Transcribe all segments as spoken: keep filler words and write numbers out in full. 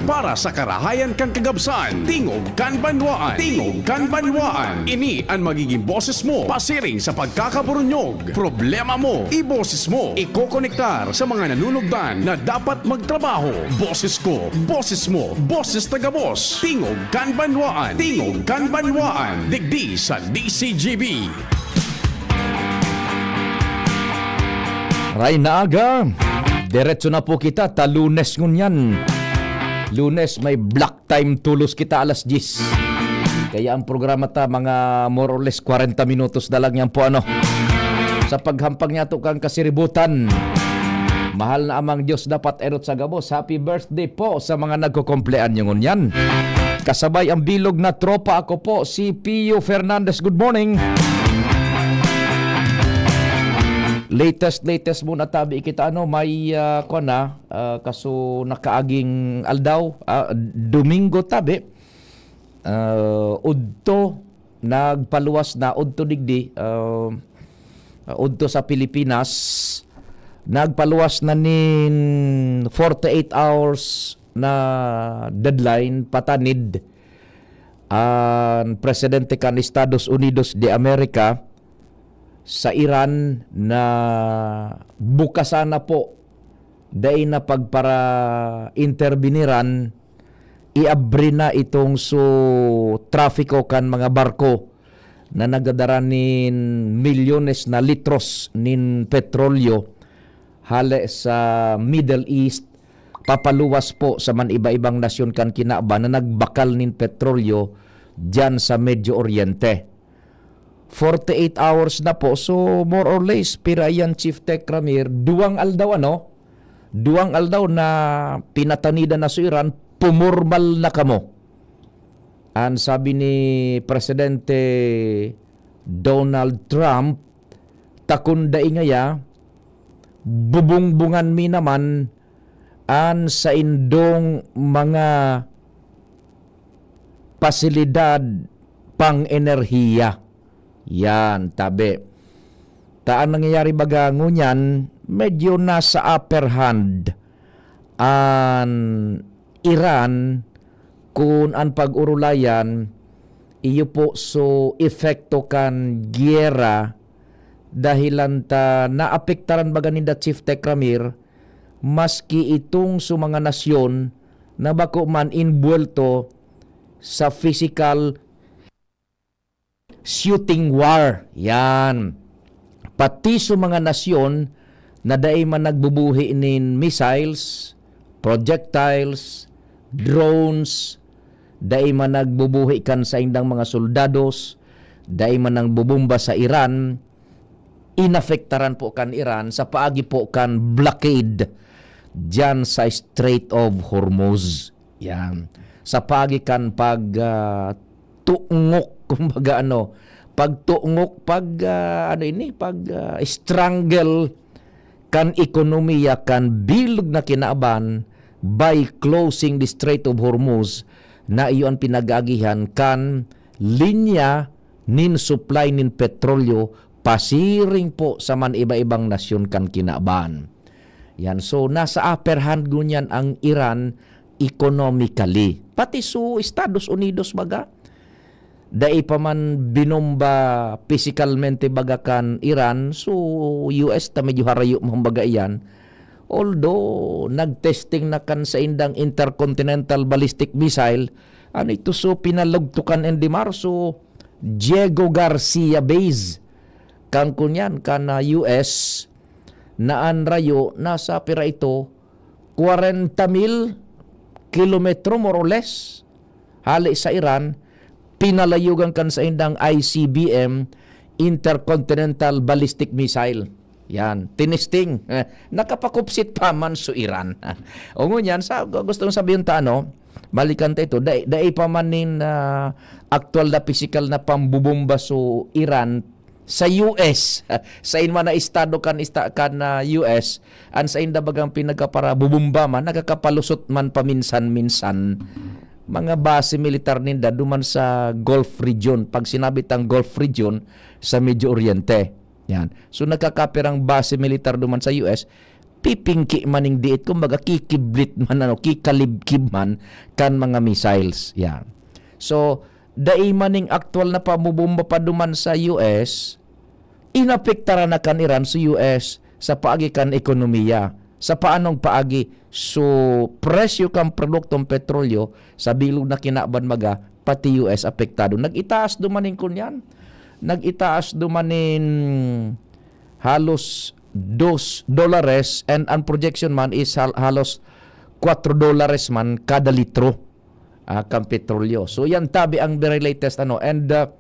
Para sa karahayan kan kagabsan, tingog kan banwaan. Tingog kan banwaan. Ini an magiging boses mo pasiring sa pagkakaburunyog. Problema mo, iboses mo. Ikokonektar sa mga nanunugdan na dapat magtrabaho. Boses ko, boses mo, boses ta gabos. Tingog kan banwaan. Tingog kan banwaan. Digdi sa D C G B. Ray na aga. Diretso na po kita ta Lunes ngunyan. Lunes, may block time tolos kita alas diyes. Kaya ang programa ta, mga more or less kwarenta minutos na lang yan po, ano. Sa paghampang niya to kang kasiributan. Mahal na Amang Diyos, dapat erot sa gabos. Happy birthday po sa mga nagkukumpleanyo ngunyan. Kasabay ang bilog na tropa, ako po, si Pio Fernandez. Good morning. Latest, latest muna tabi kita, ano, may, ah, kuwan na, ah, kaso nakaaging aldaw, ah, Domingo tabi, ah, udto, nagpaluwas na, udto digdi, ah, udto sa Pilipinas, nagpaluwas na nin forty-eight hours na deadline, patanid, an presidente kan Estados Unidos de America sa Iran na bukasan na po, dai na pagpara-interbiniran, iabri na itong su trafiko kan mga barko na nagdadara nin milyones na litros nin petrolyo hale sa Middle East, papaluwas po sa man iba-ibang nasyon kan kinaban na nagbakal nin petrolyo diyan sa Medio Oriente. Forty-eight hours na po. So, more or less, pira yan, Chief Tech Ramir? Duwang aldaw, ano? Duwang aldaw na pinatanidan na su Iran, pumormal na kamo. An sabi ni Presidente Donald Trump, "Ta kun dai ngaya, bubungbungan mi naman an saindong mga pasilidad pang-enerhiya." Yan, tabi. Ta an nangyayari baga ngunyan, medyo nasa upper hand an Iran kun an pag-orolayan iyo po so epekto kan giyera, dahilan ta naapektaran baga ninda, Chief Tech Ramir, maski itong so mga nasyon na bako man inbuwelto sa physical shooting war. Yan. Pati sa mga nasyon na dai man nagbubuhi nin missiles, projectiles, drones, dai man nagbubuhi kan saindang mga soldados, dai man nagbubomba sa Iran, inapektaran po kan Iran sa paagi po kan blockade diyan sa Strait of Hormuz. Yan. Sa paagi kan pag, ah, tungok, kumbaga ano, pagtungok, pag, ah, ano ini, pag, ah, strangle kan ekonomiya kan bilog na kinaban by closing the Strait of Hormuz na iyo an pinag-aagihan kan linya nin supply nin petrolyo pasiring po sa man iba-ibang nasyon kan kinaban. Yan. So, nasa upper hand ngunyan ang Iran economically. Pati su Estados Unidos baga, dai pa man binomba pisikalmente baga kan Iran, su U S ta medyo harayo man baga iyan. Although, nag-testing na kan saindang intercontinental ballistic missile, ano ito, so pinalugtukan in di Marso, Diego Garcia base. Kan kunyan, kan, ah, U S, na an rayo nasa pira ito, kwarenta mil kilometro, more or less, hale sa Iran, pinalayugan kan saindang I C B M, Intercontinental Ballistic Missile. Yan, tinesting. Eh, nakapakupsit pa man so Iran. O ngunyan, sa, gu-, gusto kong sabihin ta, ano, balikan ta ito, dai, dai pa man nin, ah, aktual na pisikal na pambubomba so Iran sa U S. Sa inman na estado kan esta-, kan, ah, U S, an sainda bagang pinagkaparabubomba man, nakakapalusot man paminsan-minsan mga base militar ninda duman sa Gulf region. Pag sinabi tang Gulf region, sa Medio Oriente. Yan. So, nagkakapirang base militar duman sa U S, pipingki man ning diit, kumbaga kikiblit man, ano, kikalibkib man kan mga missiles. Yan. So, dai man ning aktual na pamubomba pa duman sa U S, inapektaran na kan Iran sa U S sa paagi kan ekonomiya. Sa paanong paagi? So, presyo kan produktong petrolyo sa bilog na kinaban, baga, pati U S apektado. Nag-itaas duman nin kunyan. Nag-itaas duman nin halos dos dolares, and ang projection man is hal-, halos kwatro dolares man kada litro, ah, kan petrolyo. So, yan tabi ang very latest, ano. And, ah,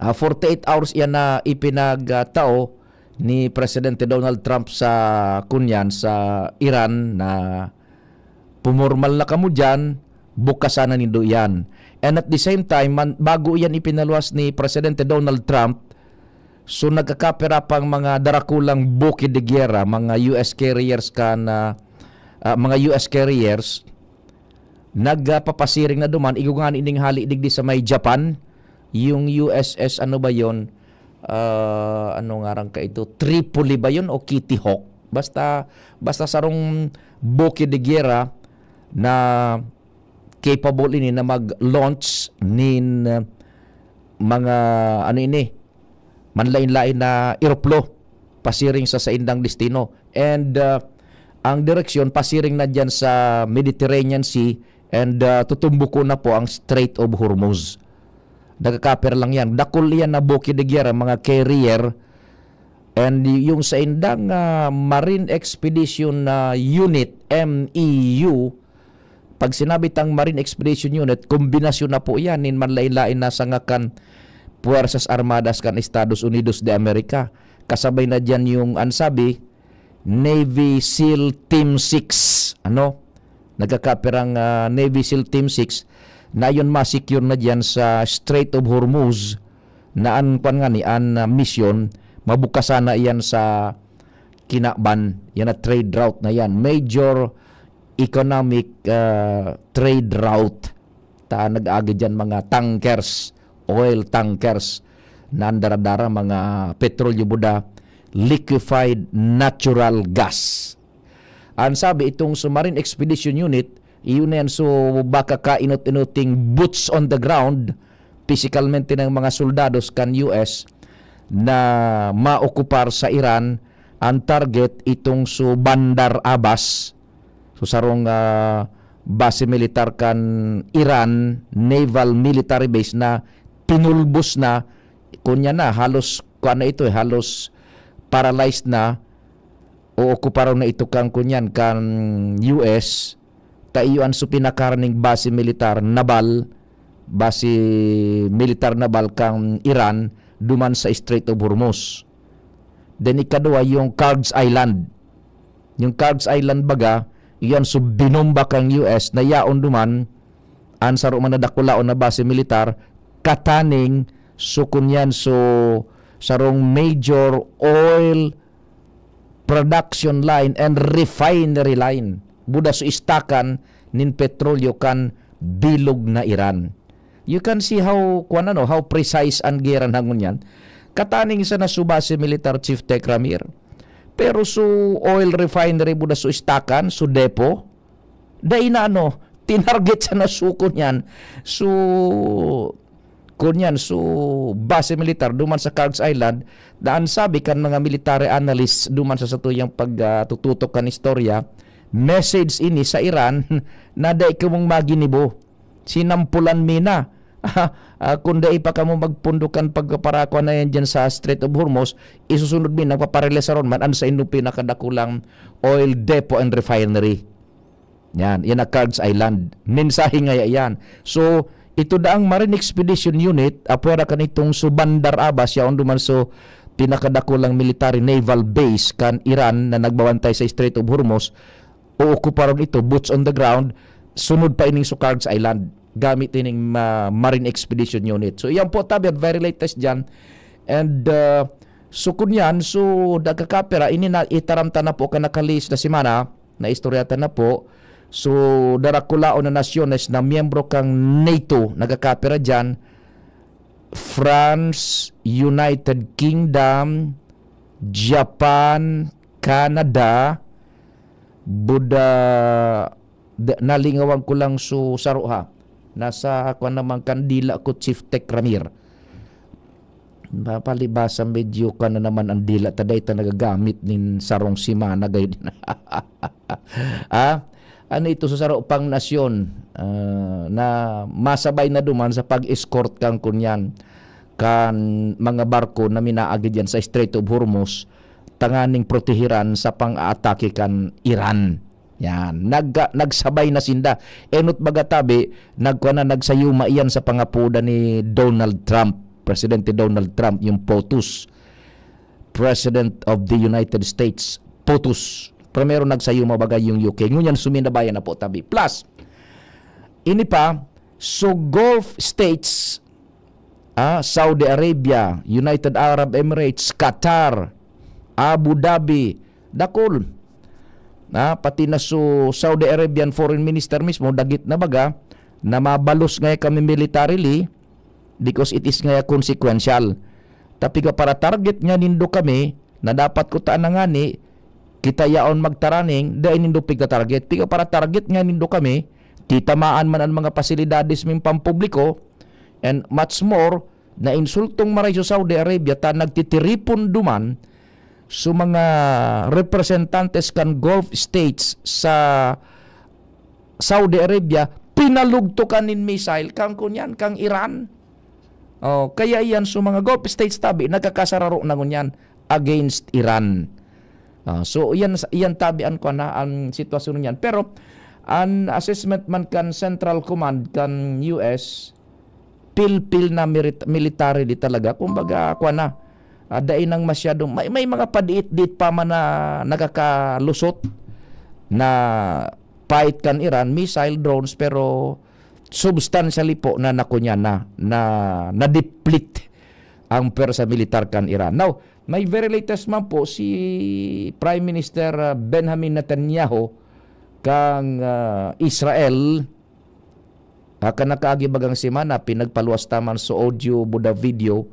ah, forty-eight hours yan na ipinagtao ni Presidente Donald Trump sa, kunyan, sa Iran na pumormal na kamo diyan, bukasan na nindo iyan. And at the same time, man, bago iyan ipinaluwas ni Presidente Donald Trump, so nagkakapira pang mga darakulang buki de guerra, mga U S carriers kan, ah, ah, mga U S carriers, nagpapasiring na duman, igwa ngani ning hali digdi sa may Japan, yung U S S, ano ba yon? Ah, ano ngaran ka ito? Tripoli ba yon o Kitty Hawk? Basta, basta sarong buki de guerra na capable ini na mag-launch nin, uh, mga, ano ini, manlain-lain na eroplo pasiring sa saindang destino. And, uh, ang direksyon pasiring na diyan sa Mediterranean Sea and, uh, tutumbukon na po ang Strait of Hormuz. Nagkakaper lang yan. Dakul yan na buki de guerra, mga carrier. And y-, yung saindang, ah, Marine Expedition, ah, Unit, M E U, pag sinabi tang Marine Expedition Unit, kombinasyon na po yan nin manlain-lain na sanga kan Puwersas Armadas kan Estados Unidos de America. Kasabay na diyan yung, ang sabi, Navy SEAL Team six, ano? Nagkakapirang, ah, Navy SEAL Team six na yon ma-secure na diyan sa Strait of Hormuz, na an, kwan ngani, an, ah, misyon, mabukasan na iyan sa kinaban, yan na trade route na yan. Major economic, ah, trade route. Ta nag-agi diyan mga tankers, oil tankers, na an daradara mga petrolyo buda, liquefied natural gas. An sabi, itong Submarine Expedition Unit, iyon na yan, so baka kainot-inoting boots on the ground, pisikalmente ng mga soldados kan U S na maokupar sa Iran. Ang target, itong so Bandar Abbas, so sarong, ah, base militar kan Iran, naval military base na pinulbos na, kunya na, halos, kuwan na ito eh, halos paralyzed na, o okuparon na ito kan, kunyan, kan U S, ta iyo an so pinakaraning base militar, naval, base militar naval kan Iran duman sa Strait of Hormuz. Then ikaduwa, yung Kharg Island. Yung Kharg Island baga, iyan so binomba kan U S na yaon duman an saro man na dakulaon na base militar, kataning so kunyan so sarong major oil production line and refinery line. Buda so istakan nin petrolyo kan bilog na Iran. You can see how, kuwan ano, how precise an gera na ngunyan. Kataning sana so base militar, Chief Tech Ramir. Pero so oil refinery, buda so istakan, so depo, dai na ano, tinarget sana so kunyan. So, kunyan, so base militar duman sa Kharg Island, na an sabi kan mga military analysts duman sa satuyang pagtututok kan istorya, message ini sa Iran na dai kamong maginibo. Sinampulan mi na. Ah, kung dai pa kamo magpundo kan pagpaparakwa na yan dyan sa Strait of Hormuz, isusunod mi, nagpaparelesaron man an saindong pinakadakulang oil depot and refinery. Yan, yan ang Kharg Island. Mensahe ngaya yan. So, ito daang Marine Expedition Unit, apwera kanitong so Bandar Abbas, yaon duman so pinakadakulang military naval base kan Iran na nagbabantay sa Strait of Hormuz, ookuparon ito, boots on the ground, sunod pa ining so Kharg Island, gamit ining ma-, Marine Expedition Unit. So, iyan po, tabi, at very latest dyan. And, uh, so, kunyan, so, nagkakapira, ini na, itaram ta na po kan nakalihis na semana, na istorya ta na po. So, darakulaon na nasyones na miyembro kang NATO, nagkakapira dyan, France, United Kingdom, Japan, Canada, Buda, da-, nalingawan ko lang su saro ha. Nasa, kuwan naman, kandila ko, Chief Tech Ramir. Mapalibasa, medyo ka na naman ang dila ta, dahil ta nagagamit nin sarong semana gayud. Ah, ano ito sa saro pang nasyon, ah, na masabay na duman sa pag-escort kan kunyan, kan mga barko na minaagi diyan sa Strait of Hormuz, tanganing protehiran sa pang-aatake kan Iran. Yan, nag-, nagsabay na sinda. Enot baga tabi, nagkuha na, nagsayuma iyan sa pangapodan ni Donald Trump, Presidente Donald Trump, yung POTUS, President of the United States, POTUS. Primero nagsayuma baga yung U K. Ngunyan, suminabayan na po tabi. Plus, ini pa, so Gulf States, ah, Saudi Arabia, United Arab Emirates, Qatar, Abu Dhabi, dakul. Ah, pati na so Saudi Arabian Foreign Minister mismo, dagit na baga, na mabalos ngaya kami militarily because it is ngaya consequential. Ta piga para target nga nindo kami, na dapat kuta na ngani, kita yaon magtaraning, dai nindo pigta-target. Piga para target nga nindo kami, titamaan man ang mga pasilidades ming pampubliko, and much more, na insultong maray sa Saudi Arabia, ta nagtitiripon duman so mga representantes kan Gulf States sa Saudi Arabia, pinalugtokan nin missile kang kunyan, kang Iran. Oh, kaya iyan, so mga Gulf States tabi, nagkakasararo na ngunyan against Iran. Ah, so, iyan, iyan tabi an, kuwan na, an sitwasyon niyan. Pero, an assessment man kan Central Command kan U S, pilpil na mirit-, military di talaga. Kumbaga, kuwan na, ah, dai nang masyadong, may, may mga padiit-diit pa man na nakakalusot na fight kan Iran, missile, drones, pero substantially po na nakunyan na, na, na-deplete ang pwersa militar kan Iran. Now, may very latest man po si Prime Minister, ah, Benjamin Netanyahu kang, ah, Israel. Ah, kan nakaagi bagang semana, pinagpaluwas ta man sa audio, buda video.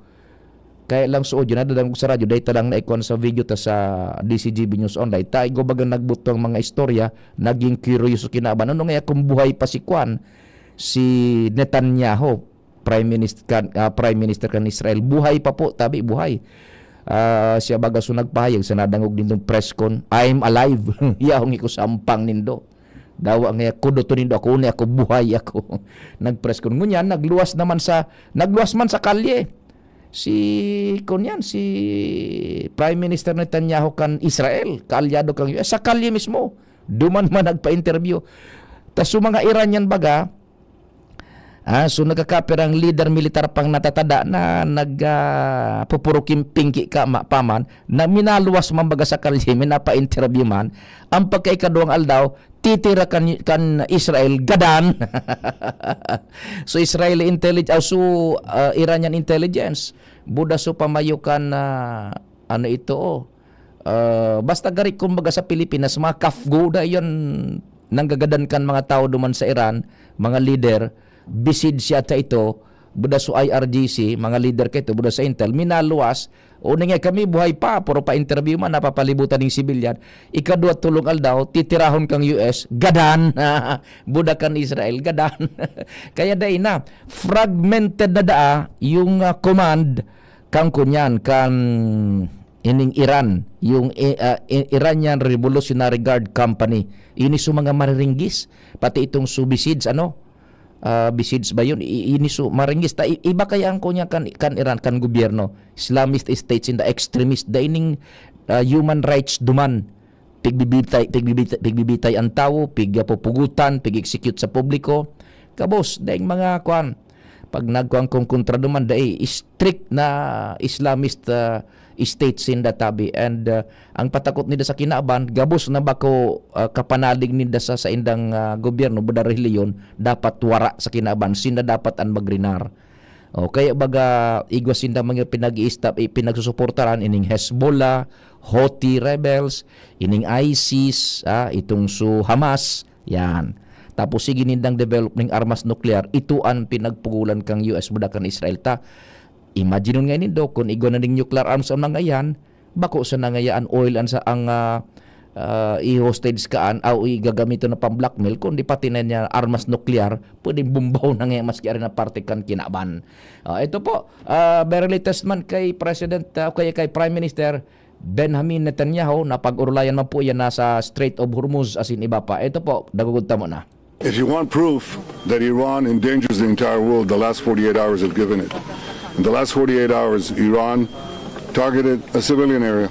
Kaya lang sa audio, nadadangog sa radyo, dahil ta lang naikwan sa video ta sa D C G B News Online. Ta, igwa bagang nagbutong mga istorya, naging curious sa kinaban. Ano nga kung buhay pa si kwan, si Netanyahu, Prime Minister kan, ah, Prime Minister kan Israel? Buhay pa po, tabi, buhay. Ah, siya baga so nagpahayag sa nadangog nindong press con, "I'm alive." Yaong iko sampang nindo. Dawa nga ako, doto nindo ako, ni ako, buhay ako. Nag-press con. Ngunyan, nagluwas naman sa, nagluwas man sa kalye. Si, kunyan, si Prime Minister Netanyahu kan Israel, kaalyado kan U S, sa kalye mismo. Duman man nagpa-interview. Tas yung mga Iranian baga, ah, so nagkakapirang leader militar pang natatada na nag, ah, pupuruking pingki ka ma-, paman, na minaluwas man baga sa kalye, minapa-interview man, ang pagkaikaduwang aldaw, titira kan, kan Israel, gadan. So, Israeli intellig-, ah, so, ah, Iranian intelligence, buda so pamayo kan, ah, ano ito, oh. Ah, basta gari, kumbaga sa Pilipinas, mga kafgo, da yun, nanggagadan kan mga tao duman sa Iran, mga leader, besiege yata ito, buda so I R G C, mga leader ka ito, buda sa Intel, minaluwas, o na nga kami buhay pa, pero pa-interview man, napapalibutan ng sibilyan. Ikadwa tulong aldaw, titirahon kang U S, gadan, buda kan Israel, gadan. Kaya dai na, fragmented na daa yung, ah, command kang kunyan, kang ining Iran, yung, eh, ah, I-, Iranian Revolutionary Guard Company. Ini so mga mariringgis, pati itong so besides, ano, ah, besides ba yun? I-, ini so mariringgis. Ta, i-, iba kaya ang kunya kan, kan Iran, kan gobyerno. Islamist states in the extremist, da ining, ah, human rights duman. Pigbibitay, pigbibitay, pigbibitay ang tawo, pigpupugutan, pig-execute sa publiko. Kabos, daing mga kwan, pag nagkuan kong kontra duman, dai, strict na Islamist, ah, state sinda tabi. And, ah, ang patakot nida sa kinaban, gabos na bako, ah, kapanalig ninda sa saindang, ah, gobyerno, buda relihiyon, dapat wara sa kinaban, sinda dapat an magrinar. O, kaya baga, igwa sinda mga pinag-iista-, i-, pinagsusuportaran ining Hezbollah, Houthi rebels, ining ISIS, ah, itong su Hamas, yan. Tapos sige nindang develop ning armas nuklear, ito an pinagpugulan kang U S buda kan Israel ta. Imagine nga nindo, kung igwa na ning nuclear arms ang mga yan, Bako sana ngaya an oil an sa ang, ah, ah, i-hostage kaan aw igagamiton na pang-blackmail, kundi pati na niya armas nuklear, pwedeng bombaw na ngaya maski ari na parte kan kinaban. Ah, ito po, ah, very latest man kay President, ah, kay, kay Prime Minister Benjamin Netanyahu, na pag-orolayan man po yan nasa Strait of Hormuz asin iba pa. Ito po, dagugod ta muna. If you want proof that Iran endangers the entire world, the last forty-eight hours have given it. In the last forty-eight hours, Iran targeted a civilian area.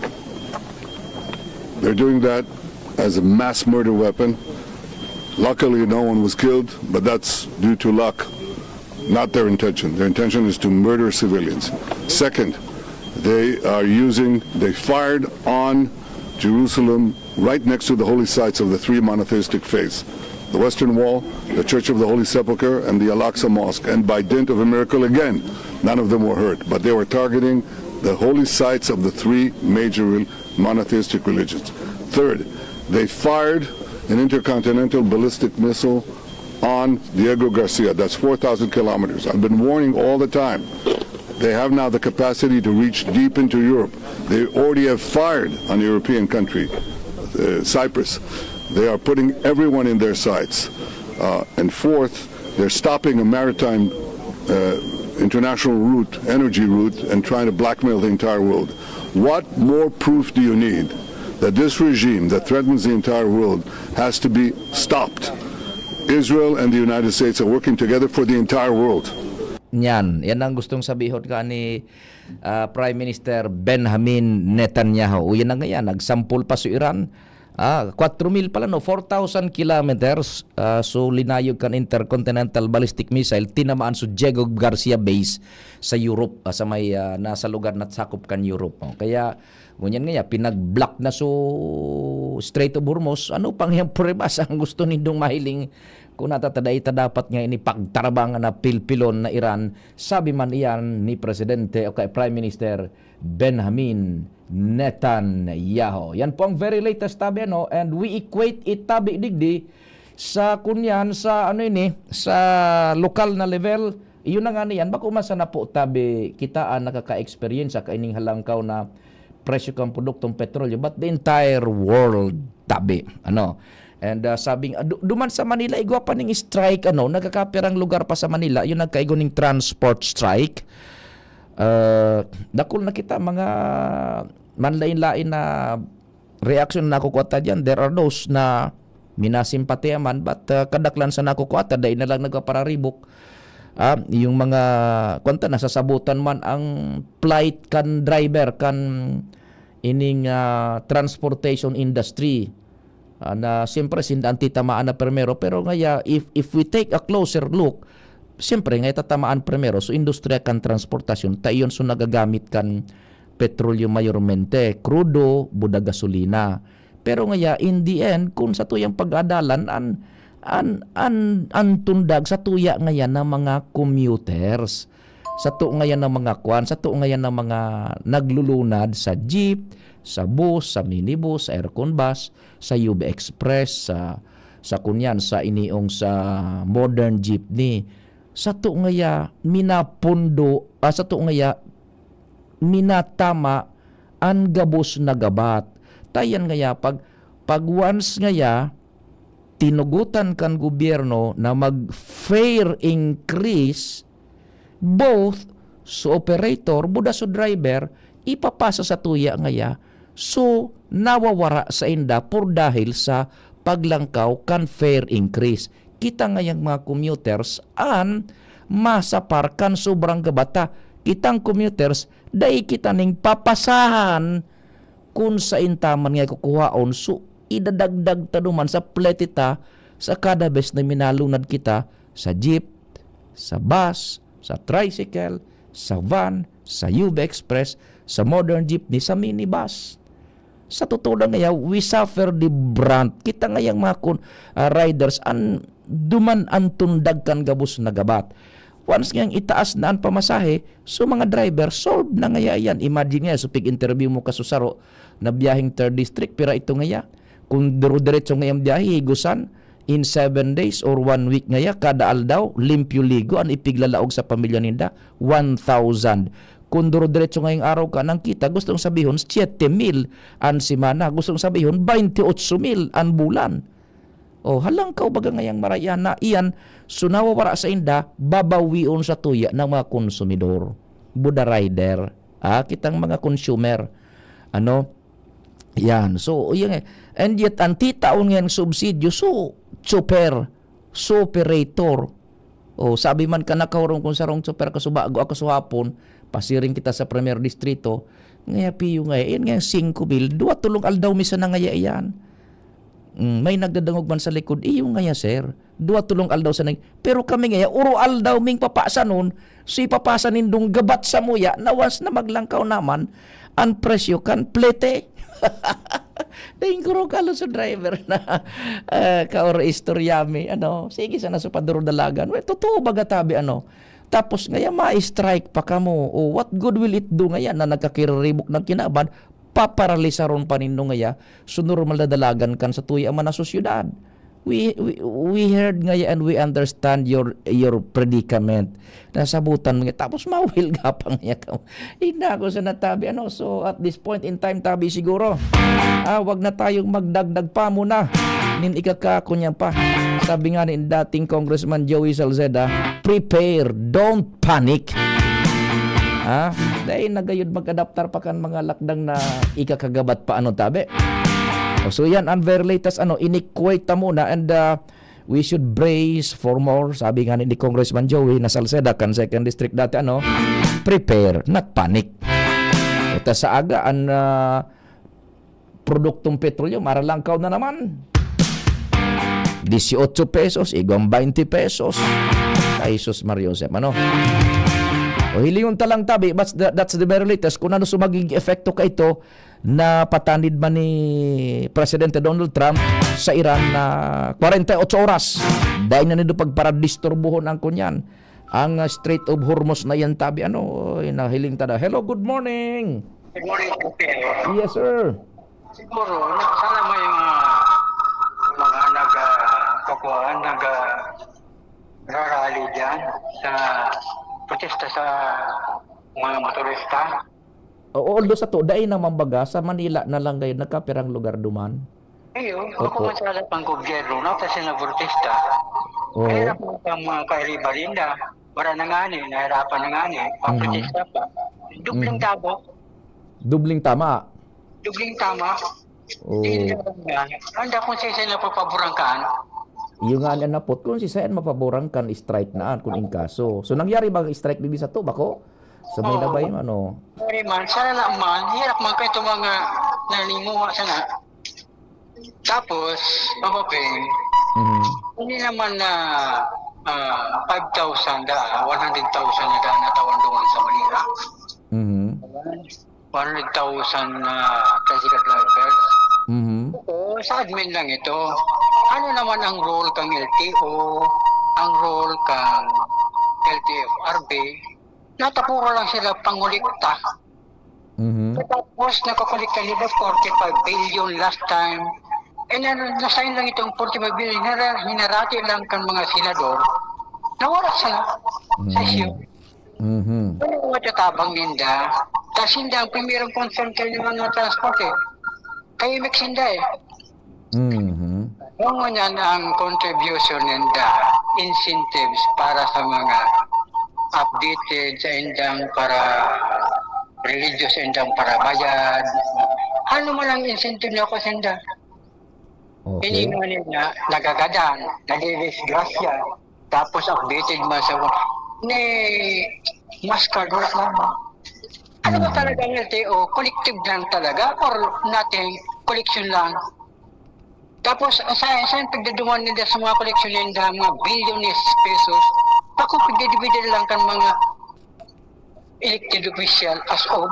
They're doing that as a mass murder weapon. Luckily, no one was killed, but that's due to luck, not their intention. Their intention is to murder civilians. Second, they are using, they fired on Jerusalem, right next to the holy sites of the three monotheistic faiths, the Western Wall, the Church of the Holy Sepulchre, and the Al-Aqsa Mosque. And by dint of a miracle, again, none of them were hurt. But they were targeting the holy sites of the three major rel-, monotheistic religions. Third, they fired an intercontinental ballistic missile on Diego Garcia. That's four thousand kilometers. I've been warning all the time. They have now the capacity to reach deep into Europe. They already have fired on a European country, uh, Cyprus. They are putting everyone in their sights. Uh, and fourth, they're stopping a maritime, uh, international route, energy route, and trying to blackmail the entire world. What more proof do you need that this regime that threatens the entire world has to be stopped? Israel and the United States are working together for the entire world. Yan, yan ang gustong sabihon ka ni, ah, Prime Minister Benjamin Netanyahu. O yan na nga yan, nagsampol pa si Iran. Ah, kwatro mil pala, no? Four thousand kilometers, ah, so linayog kan intercontinental ballistic missile, tinamaan sa Diego Garcia base sa Europe, ah, sa may, ah, nasa lugar na sakop kan Europe, no? Kaya, ngunyan nga, pinag-block na so Strait of Hormuz. Ano pang yang pruebas ang gusto nindong mahiling? Kung natatada, ita dapat nga ini pagtarabangan na pilpilon na Iran, sabi man iyan ni Presidente o kay Prime Minister Benjamin Netanyahu. Yan po ang very latest tabi, ano? And we equate it tabi digdi sa kunyan, sa ano ini, sa lokal na level. Iyon na nga niyan, bako man sana po tabi kita ang nakaka-experience sa kaining halangkaw na presyo kan produktong petrolyo, but the entire world tabi. Ano? And, ah, sabing, ah, du-, duman sa Manila, igwa pa ning strike, ano, nagkakapirang lugar pa sa Manila, yung nagkaigo ning transport strike. Ah, dakul na kita, mga manlain-lain na reaksyon na nakukuha ta diyan. There are those na minasimpatiya man, but, ah, kadaklan sa nakukuha ta, dai na lang nagpapararibok. Ah, yung mga, kwan ta, nasasabutan man ang plight kan driver, kan ining, ah, transportation industry. Ah, na siyempre, sinda ang titamaan na primero. Pero ngaya, if, if we take a closer look, siyempre, nga itatamaan primero, so industriya kan transportasyon, ta iyon so nagagamit kan petrolyo mayormente, krudo, buda gasolina. Pero ngaya, in the end, kung sa tuyang pag-adalan, an, an, an, an tundag sa tuya ngayan ng mga commuters, sa to ngayan ng mga kwan, sa to ngayan ng mga naglulunad sa jeep, sa bus, sa minibus, sa aircon bus, sa U B Express, sa, sa kunyan, sa iniong sa modern jeepney. Sa to ngaya, minapundo, ah, sa to ngaya, minatama an gabos na gabat. Tayan ngaya, pag, pag once ngaya, tinugotan kan gobyerno na mag-fare increase, both sa operator, buda sa driver, ipapasa sa tuya ngaya. So, nawawara sa inda por dahil sa paglangkaw kan fare increase. Kita ngayang mga commuters an masapar kan sobrang gabata. Kitang commuters, dai kita ning papasahan kun saen ta man nga kukuhaon. So, idadagdag ta duman sa plete ta sa kada bes na minalunad kita sa jeep, sa bus, sa tricycle, sa van, sa U B Express, sa modern jeepney, sa minibus. Sa totoo lang ngaya, we suffer the brunt. Kita ngayang mga kun-, ah, riders, an, duman an tundag kan gabos na gabat. Once ngayang itaas na an pamasahe, so mga driver, solve na ngaya yan. Imagine ngaya, so pig-interview mo ka sa saro na biyaheng third district, pira ito ngaya? Kung duro-diretso ngayang biyahe, higusan, in seven days or one week ngaya, kada aldaw, limpyo ligo, an ipiglalaog sa pamilya ninda, one thousand. Kung duro-diretso ngayong araw ka nang kita, gustong sabihon, siyete mil an semana. Gustong sabihon, baynte otso mil an bulan. O, halangkaw baga ngayang maraya na iyan, so nawawara sa inda, babawion sa tuya ng mga konsumidor. Buda rider, ah, kitang mga consumer. Ano? Yan. So, yan eh. And yet, ang titaon ngayang subsidyo, so, super, superator. O, sabi man ka, nakahurom kung sarong super kasubago ako sa hapon, pasiring kita sa Primer Distrito, ngaya piyo ngaya, yan ngaya singko mil, duwa tulong aldaw mi sana ngaya iyan. Mm, may nagdadangog man sa likod, "Iyo ngaya, sir, duwa tulong aldaw sa nag-," pero kami ngaya, uro aldaw ming papasanon, so ipapasa nindong gabat sa muya, na once na maglangkaw naman, ang presyo kan plete. Daing kuro kalo sa driver na, ah, kaoro istorya mi, ano, sige sana sa paduro dalagan. Well, totoo baga tabi, ano. Tapos ngaya ma-strike pa kamo. O, what good will it do ngaya na nagkakiribok ng kinaban? Paparalisaron pa nindo ngaya. So, normal na dalagan kan sa tuya man na sosyedad. We, we, we heard ngaya and we understand your, your predicament. Nasabutan mo nga. Tapos mawil gapang niya ka. Inako sa natabi. Ano? So, at this point in time, tabi siguro, ah, wag na tayong magdagdag pa muna. Nin ikakako niya pa. Sabi nga ni dating Congressman Joey Salceda, "Prepare, don't panic." Ha? Dahil nagayod mag-adaptar pa kan mga lakdang na ikakagabat pa, ano, tabi. O, so yan, ang very latest, ano, in-equate ta muna and, ah, we should brace for more. Sabi nga ni Congressman Joey na Salceda, kan second district dati, ano, "Prepare, not panic." Ito sa aga, ang, ah, produktong petrolyo, maralangkaw na naman. Dieciocho pesos, igwang baynte pesos. Ay, sus, Mario Josep, ano? O, hilingon ta lang tabi, but the, that's the very latest. Kung ano sa magiging epekto ka ito na patanid man ni Presidente Donald Trump sa Iran na kwarenta y ocho oras. Dahil na nito pagparadisturbuhon ang kunyan. Ang, ah, Strait of Hormuz na yan, tabi, ano, oy, nahiling ta na. Hello, good morning. Good morning, Pompeo. Yes, sir. Siguro, na-, sana may mga, mga nag, ah, kakuhaan, nag, ah, rarally dyan sa protesta sa mga motorista. Oo, although sa to, dai naman baga, sa Manila na lang ngayon, nagkapirang lugar duman. Iyo, Opo. Ako man sa harap ang gobyerno, no, kasi na protesta. Oo. Mahirap ang mga kairiba rin na, wala na nga ni, nahirapan na nga ni, Mhm. paprotesta pa. Dubling Mhm. tabo. Dubling tama. Dubling tama. Oo. Hindi naman nga. Anda kung sisay na papaboran ka, ano? Iyo nga ni napot, kung sisay an mapaboran kan strike na, kung in kaso. So, nangyari bang strike digdi sa to, bako? Sa may Oo. Labay, ano? Sorry man, sana na man, hirap man kayo itong mga nanimuha sana. Tapos, Papa Peng, Mhm. hindi naman na, ah, five thousand da, one hundred thousand na da natawan duman sa Manila. Mhm. One hundred thousand na tricycle drivers. Mhm. Oo, sa admin lang ito. Ano naman ang role kang L T O, ang role kang L T F R B? Natapuro lang sila pangolekta. Mhm. Tapos nakakolekta nila forty-five billion last time. Eh, na, na-sign lang itong forty-five billion, hinara-, hinarati lang kan mga senador. Nawala sa, sa Mhm. issue. Mhm. Ano ang matatabang ninda? Tas hindi ang primerong concern kayo ng mga transport eh. Kayo mix ninda eh. Mhm. Kung ngunyan ang contribution ninda, incentives para sa mga updated sa indang para religious indang para bayad. Ano man ang incentive na ako sa inda? Okay. Hindi mo nila nagagadan, nadidisgrasya. Tapos updated man sa ni maskard, wala naman. Ano ba Mhm. talaga ang L T O? Collective lang talaga or nothing? Collection lang? Tapos, sa, sa pagdaduman nila sa mga collection nila, mga billions pesos, ako pagdidibidil lang kan mga elected official as of.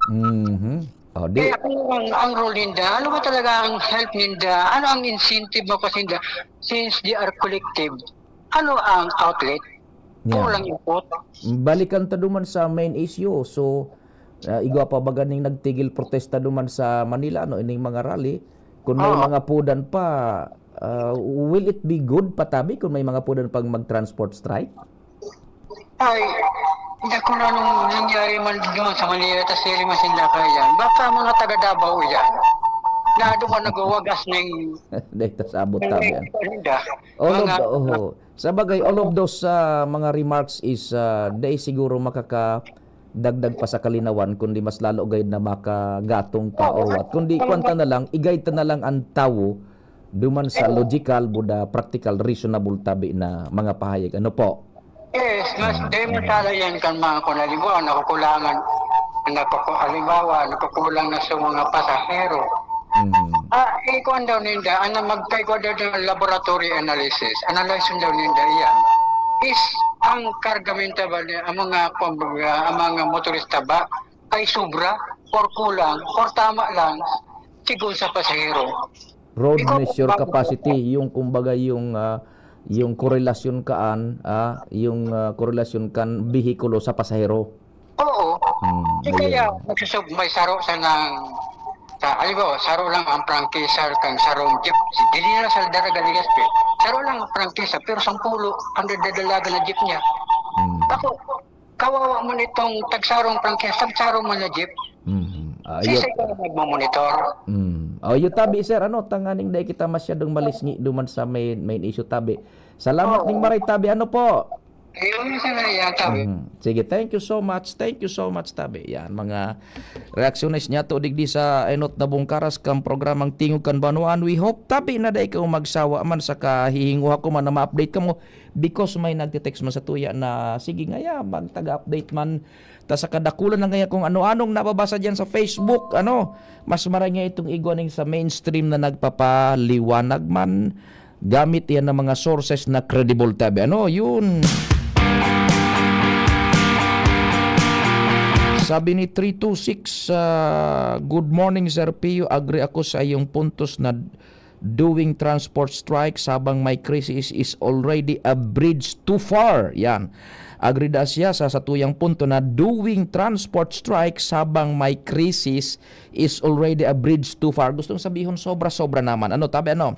Mhm. O, di Kaya ano ang, ang role ninda? Ano ba talaga ang help ninda? Ano ang incentive mo kasi ninda? Since they are collective, ano ang outlet? Yeah. Kulang yung vote. Balikan ta duman sa main issue. So, ah, igwa pa ba ganing nagtigil protesta duman sa Manila, no? Ining mga rally. Kung may Oo. mga pudan pa, ah, will it be good, patabi, kung may mga pudan pang mag-transport strike? Ay, Hindi ko na nung nangyari man naman sa Manila, tas siri man sinda kaya. Baka mga taga Davao yan. Na doon ka nagwawagas ng Dahil tas abot ng tabi yan. Ninda. All of Mga the, oho. Sa bagay, all of those ah, mga remarks is ah, dai siguro makakadagdag pa sa kalinawan, kundi mas lalo gayud na makagatong pa Oo, or what. Kundi ang kuwan ta na lang, i-guide ta na lang ang tawo duman sa logical, buda, practical, reasonable tabi na mga pahayag. Ano po? Yes, mas Mm, dahil mm. masala yan kan mga kung halimbawa, nakukulangan, nakuku-, halimbawa, nakukulang na sa mga pasahero. Mm. Ah, ikuan daw ninda, ano, magpaigwa daw ng laboratory analysis. Analyze daw ninda yan. Is ang kargamento ba niya, ang mga, kumbaga, ang mga motorista ba ay sobra or kulang or tama lang sigon sa pasahero? Road Ikaw, measure bago capacity, yung kumbaga yung ah, yung korelasyon kaan, ah, yung ah, korelasyon kan behikulo sa pasahero. Oo. Hmm, Di kaya ayun. Magsusub, may saro sa nang sa, halimbawa, saro lang ang prangkisa kang sarong jeep. Dili na sa Daraga Legazpi. Saro lang ang prangkisa, pero sampulo ang dadalagan na jeep niya. Hmm. Ako, kawawa man itong tagsarong prangkisa, tagsarong man na jeep. Hmm. Ah, Sisay yun. Ka na nagmamonitor? Hmm. Oh, yung tabi, sir, ano, tanganing dai kita masyadong malisngi duman sa main, main issue tabi. Salamat Oo. Ning maray tabi. Ano po? Ayun, sir, yan, tabi. Mhm. Sige, thank you so much. Thank you so much, tabi. Yan, mga reaksyones niya to digdi sa enot na bungkaras kang programang Tingog kan Banwaan. We hope, tabi, na dai ka magsawa man sa kahihinguha ko man na ma-update ka mo because may nagtitext man sa tuya na, sige, ngaya, magtaga-update man. Ta sa kadakulan na ngaya kung ano-anong nababasa diyan sa Facebook, ano, mas maray nga itong igwa ning sa mainstream na nagpapaliwanag man. Gamit iyan ng mga sources na credible, tabi. Ano, yun. Sabi ni three two six, ah, "Good morning, Sir Pio. Agree ako sa iyong puntos na doing transport strikes habang may krisis is already a bridge too far." Yan. Agree da siya sa satuyang punto na doing transport strikes habang may krisis is already a bridge too far. Gustong sabihon, sobra-sobra naman. Ano, tabi, ano?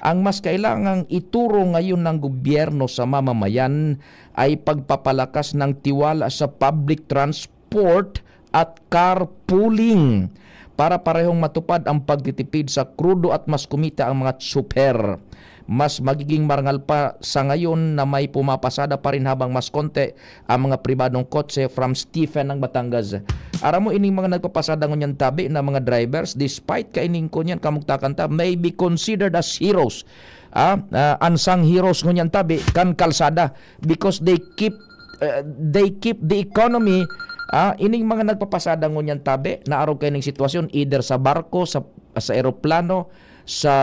Ang mas kailangang ituro ngayon ng gobyerno sa mamamayan ay pagpapalakas ng tiwala sa public transport at carpooling para parehong matupad ang pagtitipid sa krudo at mas kumita ang mga tsuper. Mas magiging marangal pa sa ngayon na may pumapasada pa rin habang mas konti ang mga pribadong kotse, from Stephen ng Batangas. Aram mo, ining mga nagpapasada ngunyan tabi na mga drivers, despite kaining kunyan kamugtakan ta, may be considered as heroes. Ah, ah, unsung heroes ngunyan tabi kan kalsada because they keep uh, they keep the economy. Ah, ining mga nagpapasada ngunyan tabi na arog kaining sitwasyon, either sa barko, sa sa eroplano, sa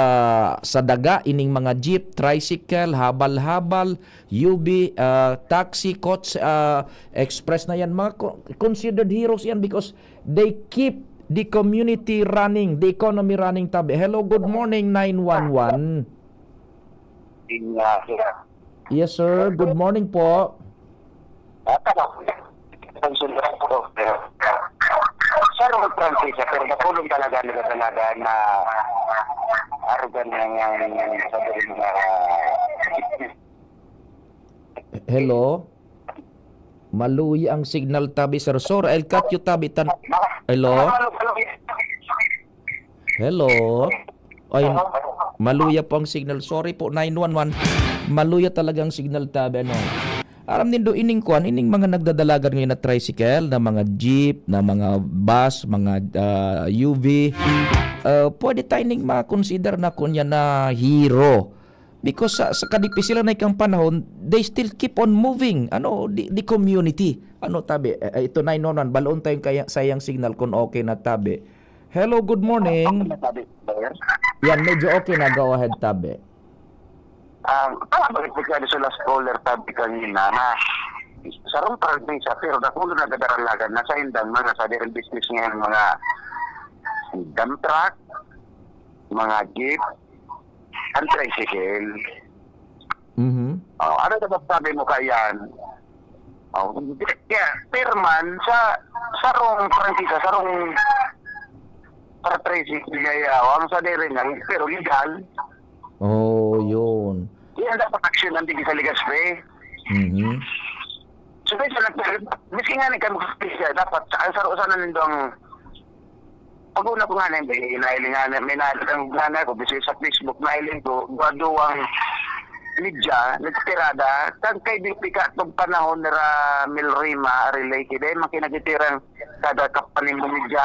sa daga, ining mga jeep, tricycle, habal-habal, U V, ah, taxi, coach, ah, express na yan, mga co- considered heroes yan because they keep the community running, the economy running, tabi. Hello, good morning, nine one one. Yun nga, sir. Yes, sir. Good morning po. Ah, tama. Ang sunod ko, sir. Sir, huwag Francis, sir, pero nakulong talaga, nagdadalaga na arugan na nga sa mga Hello? Maluya ang signal tabi, sir. Sir, I'll cut you tabi. Tan- Hello? Hello? Ay, maluya po ang signal. Sorry po, nine one one. Maluya talaga ang signal tabi, ano? Aram nindo, ining kwan, ining mga nagdadalagan ngayon na tricycle, na mga jeep, na mga bus, mga ah, U V, ah, pwede tayo ning ma-consider na kunya na hero. Because sa, sa kadipisilan na ikang panahon, they still keep on moving. Ano, the, the community. Ano, tabi? Eh, eh, ito, nine one one. Baloon tayong kaya, sayang signal kung okay na, tabi. Hello, good morning. Sabi, sir. Yan, medyo okay na. Go ahead, tabi. Um, tama ba ito kaya sa last caller, tabi, kanina na sarong probinsya, pero nakulo na gadaralagan na sa indang mga sa dairy business ngayon, mga dump truck, mga jeep, ang tricycle. Mhm. Oh, ano na sabi mo kaya? Oh, kaya, pero man, sa, sarong prangkisa, sarong para tricycle kaya, oh, ang sa dairy lang, pero legal. Oh, yun. Yan dapat action ang digi sa Legazpi. Mhm. So, kaya sa nagpapalibot, miski nga ni kami sa dapat, sa, ang saro sana nindong, pag-una ko nga na, may nailing nga na, may nailing nga na ako, kasi sa Facebook, nailing ko, duwa-duwang media, nagtirada, kan kay Bipika, itong panahon nira Mil Rima, relay, kaya man kinagitiran, kada kapanimong media.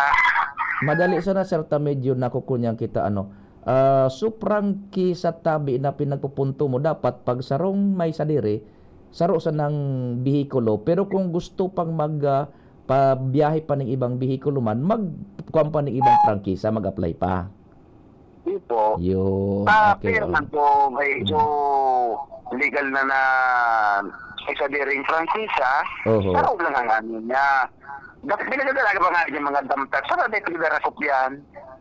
Madali sana, sir, ta medyo nakukunyan kita, ano. Ah, so prangkisa tabi na pinagpupunto mo, dapat pag sarong may sadiri, saro sanang behikulo. Pero kung gusto pang mag, ah, pabiyahe pa ning ibang behikulo man, mag-, kuwan pa ning ibang prangkisa, mag-apply pa. Di po. Yun, Ah, okay, pero oo. man po, may Mm. so legal na na may sadiring prangkisa, Oho. saro lang ang ano niya. Dapat pinagdadalaga pa nga yung mga dump truck, saro na ipagdarakop yan.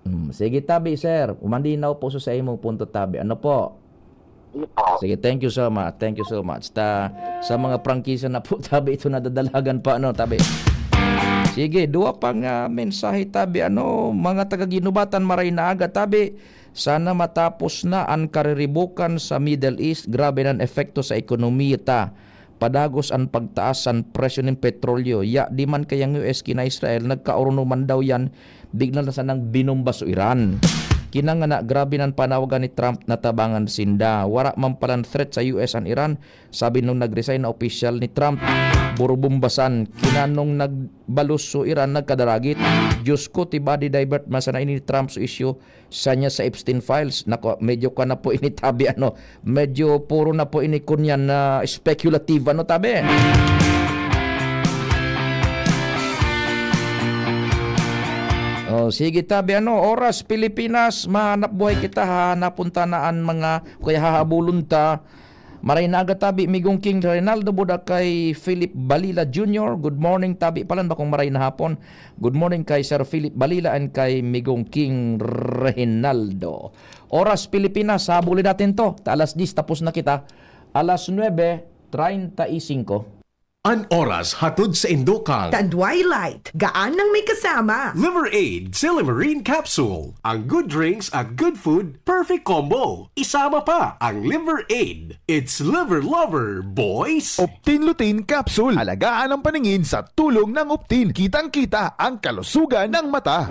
Mm, sige, tabi, sir. Umanlinaw po sa, sa imong punto, tabi. Ano po? Ano po? Sige, thank you so much. Thank you so much. Ta, sa mga prangkisa na po, tabi, ito nadadalagan pa, ano, tabi. Sige, duwa pang, ah, mensahe, tabi. Ano, mga taga Ginubatan, maray na aga, tabi. Sana matapos na an kariribukan sa Middle East. Grabe nan epekto sa ekonomiya ta. Padagos an pagtaas san presyo nin petrolyo. Ya, di man kayang U S ki na Israel, nagkaorono man daw yan, bigla na sanang binomba so Iran. Kinangana, grabe nan panawagan ni Trump na tabangan sinda. Wara man palan threat sa U S an Iran, sabi nung nag-resign na opisyal ni Trump. Burubumbasan, kinanong nagbalos so Iran, nagkadaragit. Diyos ko, tiba di divert man sana ini ni Trump so isyu sa niya sa Epstein Files. Nako, medyo ka na po ini, tabi, ano, medyo puro na po ini kunyan na speculative, ano, tabi? Oh, sige, tabi, ano, oras, Pilipinas, mahanap buhay kita, ha, napunta na an mga, kaya hahabulon ta. Maray na aga, tabi, Migong King Reynaldo Buda kay Philip Balila Junior. Good morning, tabi, palan bakong maray na hapon. Good morning kay Sir Philip Balila and kay Migong King Reynaldo. Oras Pilipinas, habulin natin to. Ta alas diyes, tapos na kita. Alas nuebe treinta y cinco. An oras hatod sa Indokang. Tandway Light, gaan nang may kasama. Liver Aid, Silimarin Capsule. Ang good drinks at good food, perfect combo. Isama pa ang Liver Aid. It's Liver Lover, boys! Optin Lutein Capsule. Alagaan ang paningin sa tulong ng Optin. Kitang-kita ang kalusugan ng mata.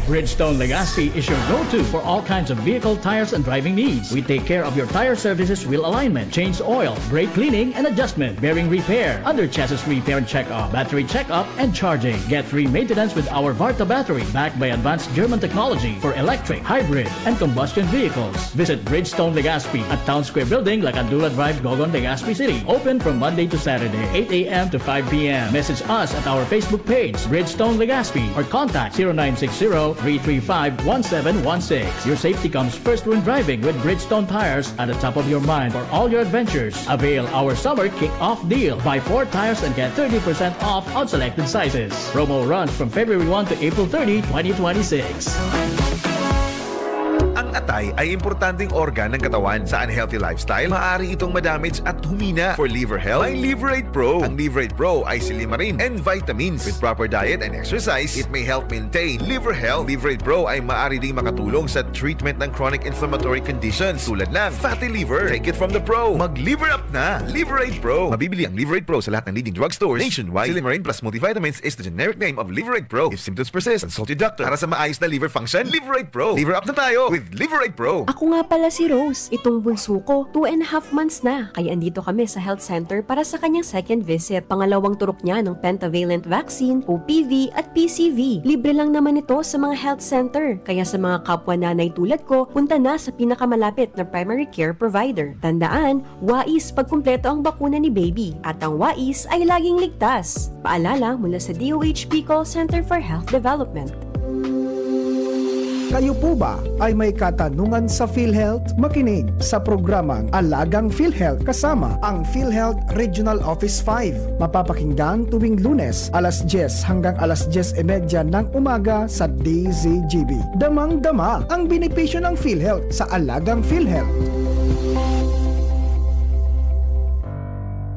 Bridgestone Legazpi is your go-to for all kinds of vehicle tires and driving needs. We take care of your tire services, wheel alignment, change oil, brake cleaning and adjustment, bearing repair, under chassis repair and checkup, battery checkup and charging. Get free maintenance with our Varta battery, backed by advanced German technology for electric, hybrid, and combustion vehicles. Visit Bridgestone Legazpi at Town Square Building, Lacandula Drive, Gogon, Legazpi City. Open from Monday to Saturday, eight a.m. to five p.m. Message us at our Facebook page, Bridgestone Legazpi, or contact zero nine six zero, three three five, one seven one six. Your safety comes first when driving with Bridgestone tires at the top of your mind for all your adventures. Avail our summer kick-off deal. Buy four tires and get thirty percent off on selected sizes. Promo runs from February one to April thirty, twenty twenty-six. Ang atay ay importanteng organ ng katawan. Sa unhealthy lifestyle, maaari itong madamage at humina. For liver health, may Liver Aid Pro. Ang Liver Aid Pro ay silimarin and vitamins. With proper diet and exercise, it may help maintain liver health. Liver Aid Pro ay maaari ding makatulong sa treatment ng chronic inflammatory conditions tulad ng fatty liver. Take it from the pro. Mag-liver up na. Liver Aid Pro. Mabibili ang Liver Aid Pro sa lahat ng leading drugstores nationwide. Silimarin plus multivitamins is the generic name of Liver Aid Pro. If symptoms persist, consult your doctor. Para sa maayos na liver function, Liver Aid Pro. Liver up na tayo with Liver Aid Pro. Ako nga pala si Rose. Itong bunso ko, two and a half months na. Kaya andito kami sa health center para sa kanyang second visit. Pangalawang turok niya ng pentavalent vaccine, O P V at P C V. Libre lang naman ito sa mga health center. Kaya sa mga kapwa nanay tulad ko, punta na sa pinakamalapit na primary care provider. Tandaan, wais pag kumpleto ang bakuna ni baby. At ang wais ay laging ligtas. Paalala mula sa D O H P Call Center for Health Development. Kayo po ba ay may katanungan sa PhilHealth? Makinig sa programang Alagang PhilHealth kasama ang PhilHealth Regional Office five. Mapapakinggan tuwing Lunes, alas diyes hanggang alas diyes y media ng umaga sa D Z G B. Damang-dama ang benepisyo ng PhilHealth sa Alagang PhilHealth.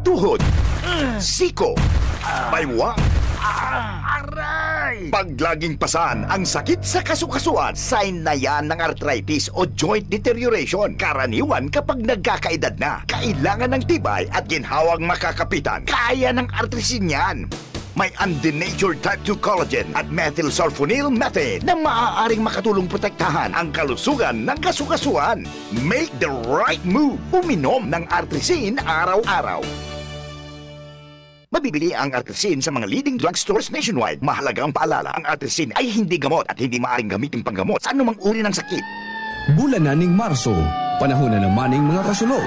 Tuhod, siko, baywa, aray, Pag laging pasan ang sakit sa kasukasuan, sign na yan ng arthritis o joint deterioration. Karaniwan kapag nagkakaedad na, kailangan ng tibay at ginhawang makakapitan. Kaya ng Artrisin yan. May undenatured type two collagen at methylsulfonyl methane na maaaring makatulong protektahan ang kalusugan ng kasukasuan. Make the right move. Uminom ng Artrisin araw-araw. Mabibili ang Artrisin sa mga leading drugstores nationwide. Mahalagang paalala, ang Artrisin ay hindi gamot at hindi maaaring gamitin panggamot sa anumang uri ng sakit. Bulan na ning Marso, panahon na naman ning mga kasulo.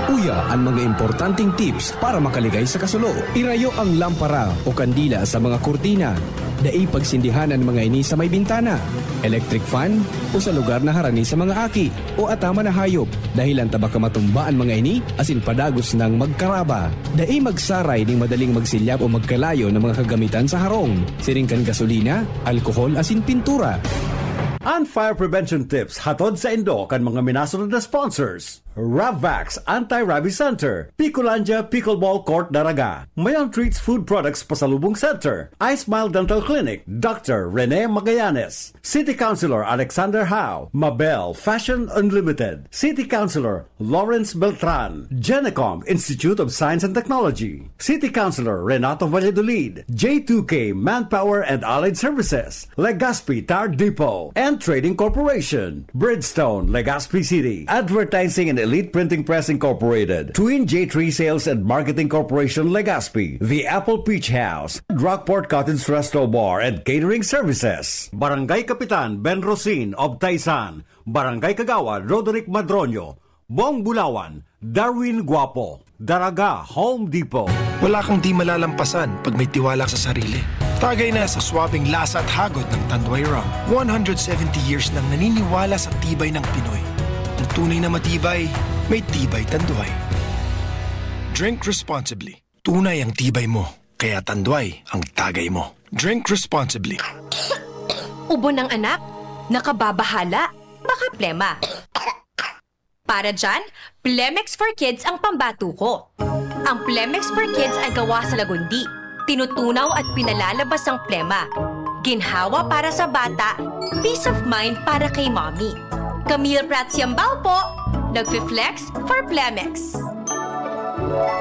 Uya an mga importanteng tips para makaligay sa kasulo. Irayo ang lampara o kandila sa mga kurtina. Dai pagsindihan an mga ini sa may bintana, electric fan, o sa lugar na harani sa mga aki o ataman na hayop, dahelan ta baka matumba an mga ini asin padagos nang magkaraba. Dai magsaray nin madaling magsilyab o magkalayo na mga kagamitan sa harong, siring kan gasolina, alkohol asin pintura. An fire prevention tips hatod saindo kan mga minasunod na sponsors: Ravvax Anti-Rabies Center, Picolandia Pickleball Court Daraga, Mayon Treats Food Products Pasalubong Center, iSmile Dental Clinic, Doctor Rene Magallanes, City Councilor Alexander Hao, Mabel Fashion Unlimited, City Councilor Lawrence Beltran, Genecom Institute of Science and Technology, City Councilor Renato Valladolid, J two K Manpower and Allied Services, Legazpi Tire Depot and Trading Corporation, Bridgestone, Legazpi City, Advertising and Elite Printing Press Incorporated, Twin J three Sales and Marketing Corporation, Legazpi, The Apple Peach House, Rockport Cottage Resto Bar and Catering Services, Barangay Kapitan Ben Rosin of Taisan, Barangay Kagawad Roderick Madroño, Bong Bulawan, Darwin Guapo, Daraga, Home Depot. Wala kang di malalampasan pag may tiwala sa sarili. Tagay na sa swabing lasa at hagod ng Tanduay Rum. One hundred seventy years nang naniniwala sa tibay ng Pinoy. Ang tunay na matibay, may tibay Tanduay. Drink responsibly. Tunay ang tibay mo, kaya Tanduay ang tagay mo. Drink responsibly. Ubo ng anak? Nakababahala? Baka plema. Para dyan, Plemex for Kids ang pambato ko. Ang Plemex for Kids ay gawa sa lagundi. Tinutunaw at pinalalabas ang plema. Ginhawa para sa bata, peace of mind para kay mommy. Camille Prats Yambao po, nagfi-flex for Plemex.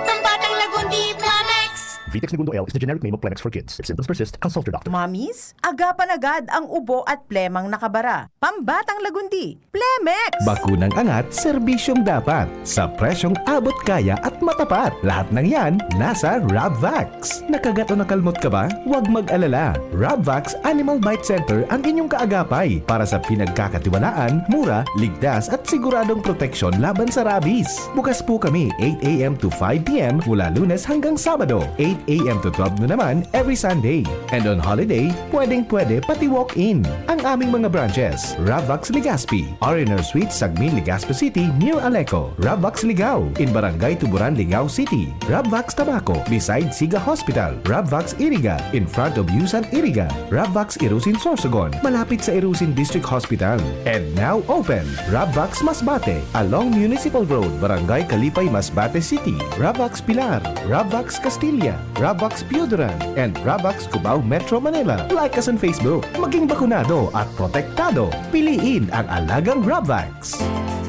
Pambatang lagundi, Plemex! Vitex Negundo L is the generic name of Plemex for kids. If symptoms persist, consult your doctor. Mommies, agapan agad ang ubo at plemang nakabara. Pambatang lagundi, Plemex! Bakunang angat, serbisyong dapat. Sa presyong abot kaya at matapat. Lahat ng yan, nasa Rabvax. Nakagat o nakalmot ka ba? Huwag mag-alala. Rabvax Animal Bite Center ang inyong kaagapay para sa pinagkakatiwalaan, mura, ligtas at siguradong proteksyon laban sa rabies. Bukas po kami eight a m to five p m mula Lunes hanggang Sabado, eight a m to twelve noon naman every Sunday. And on holiday, pwedeng-pwede pati walk-in. Ang aming mga branches, Rabvax Legazpi, R and R Suite, Sagmin, Legazpi City, near Aleco, Rabvax Ligao, in Barangay Tuburan, Ligao City, Rabvax Tabaco, beside Siga Hospital, Rabvax Iriga, in front of Yusan Iriga, Rabvax Irusin Sorsogon, malapit sa Irusin District Hospital. And now open, Rabvax Masbate, along Municipal Road, Barangay Kalipay, Masbate City, Rabvax Pilar, Rabvax Castilla, Rabvax Pioduran, and Rabvax Cubao, Metro Manila. Like us on Facebook. Maging bakunado at protektado. Piliin ang alagang Rabvax.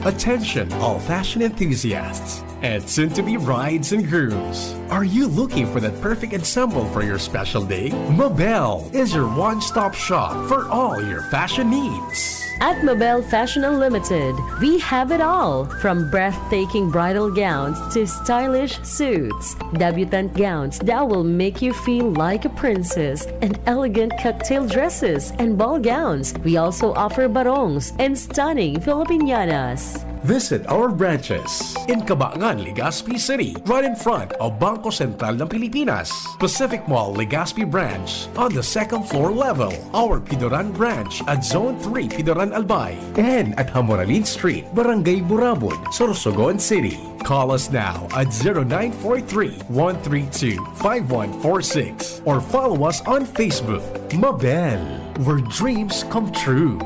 Attention, all fashion enthusiasts and soon-to-be brides and grooms. Are you looking for that perfect ensemble for your special day? Mabel is your one-stop shop for all your fashion needs. At Mabel Fashion Unlimited, we have it all, from breathtaking bridal gowns to stylish suits, debutante gowns that will make you feel like a princess, and elegant cocktail dresses and ball gowns. We also offer barongs and stunning Filipinianas. Visit our branches in Cabangan, Legazpi City, right in front of Bangko Sentral ng Pilipinas, Pacific Mall, Legazpi Branch, on the second floor level, our Pidoran Branch at Zone three, Pidoran, Albay, and at Hamoralin Street, Barangay Burabod, Sorsogon City. Call us now at zero nine four three, one three two, five one four six or follow us on Facebook. Mabel, where dreams come true.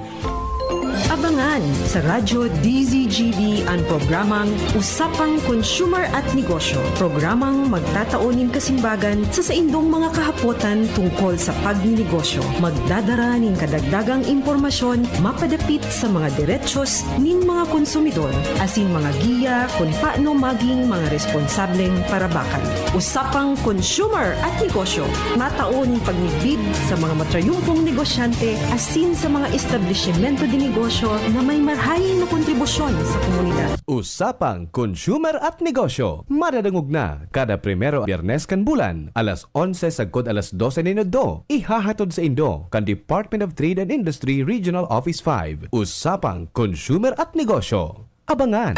Abangan sa Radyo D Z G B an programang Usapang Consumer at Negosyo, programang magtatao nin kasimbagan sa saindong mga kahapotan tungkol sa pagninegosyo. Magdadara nin kadagdagang impormasyon mapadapit sa mga derechos nin mga konsumidor, asin mga giya kun paano maging mga responsableng parabakan. Usapang Consumer at Negosyo, matao nin pagmidbid sa mga matrayumpong negosyante asin sa mga establisimento de negosyo na may marahay na kontribusyon sa komunidad. Usapang Consumer at Negosyo, madadangog na kada primero Biyernes kan bulan, alas onse sagkod alas dose nin udto. Ihahatod saindo kan Department of Trade and Industry Regional Office five. Usapang Consumer at Negosyo. Abangan!